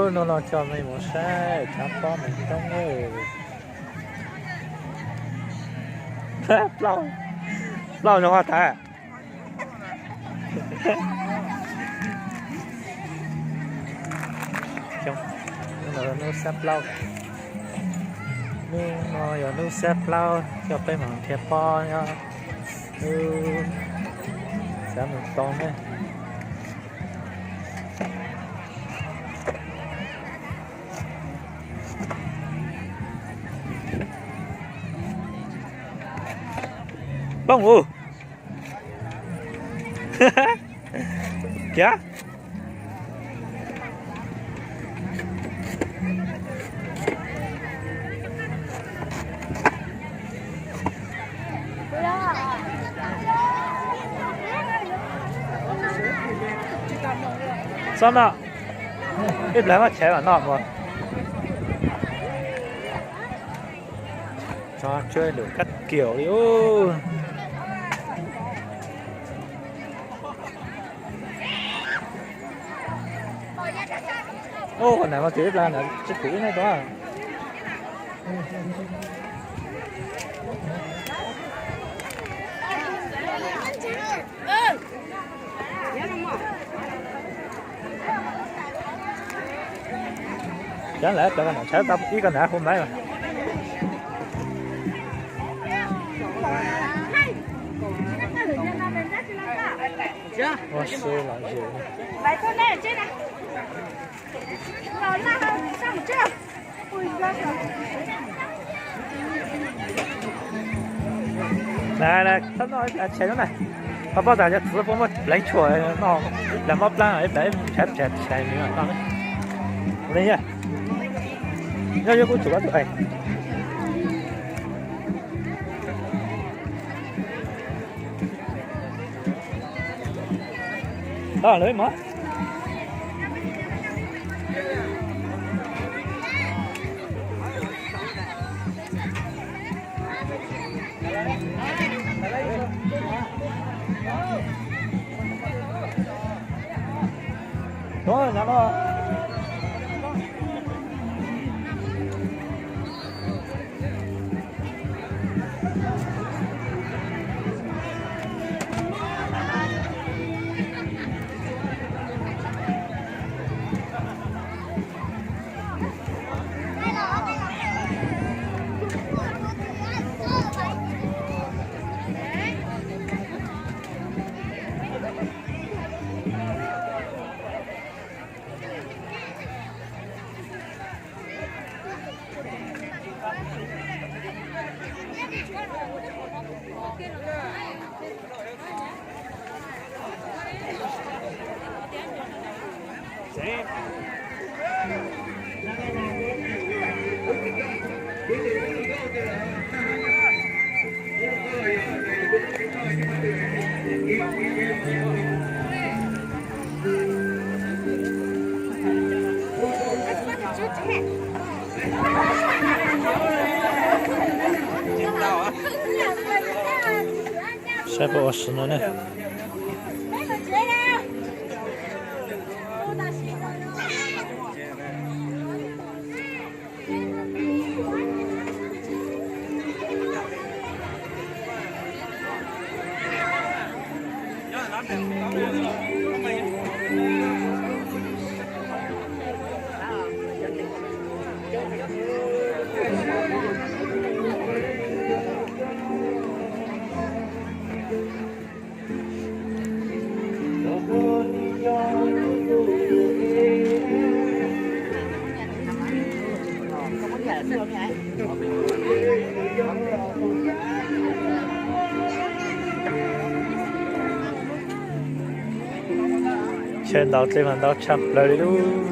Hnub no coj mej mus saib tshav pob Moos Coob. Plaub, plaub zoo huab tais. Hnub no hnub xab plaub, hnub no yog hnub xab plaub coj peb mus nrhiav pob nyob xab Moos Coob ne. Poob ua kiag. Xob no, ib plag muab tshav los noj mus. Tso tsua lwm kab kiaum li ub. Ub, qhov nram no tsis ib plag na, tsis pum ib neb tau. Cov lawv cov koj nram tshav tau ib koj nram hu maiv. Ua si los yus. Txhob noj ib plag tshais no na. Koj paub tas cov txiv puab muab pleev tshuaj no, ib plag mob plab, ib plag tshav tshav tshav no. Ua li, nyob yuav kuv tsum koj tus es. Tau lawm mog. Saib puas ua si no ne. Sawv ntau dlej mas ntau tshaj plaws li lub.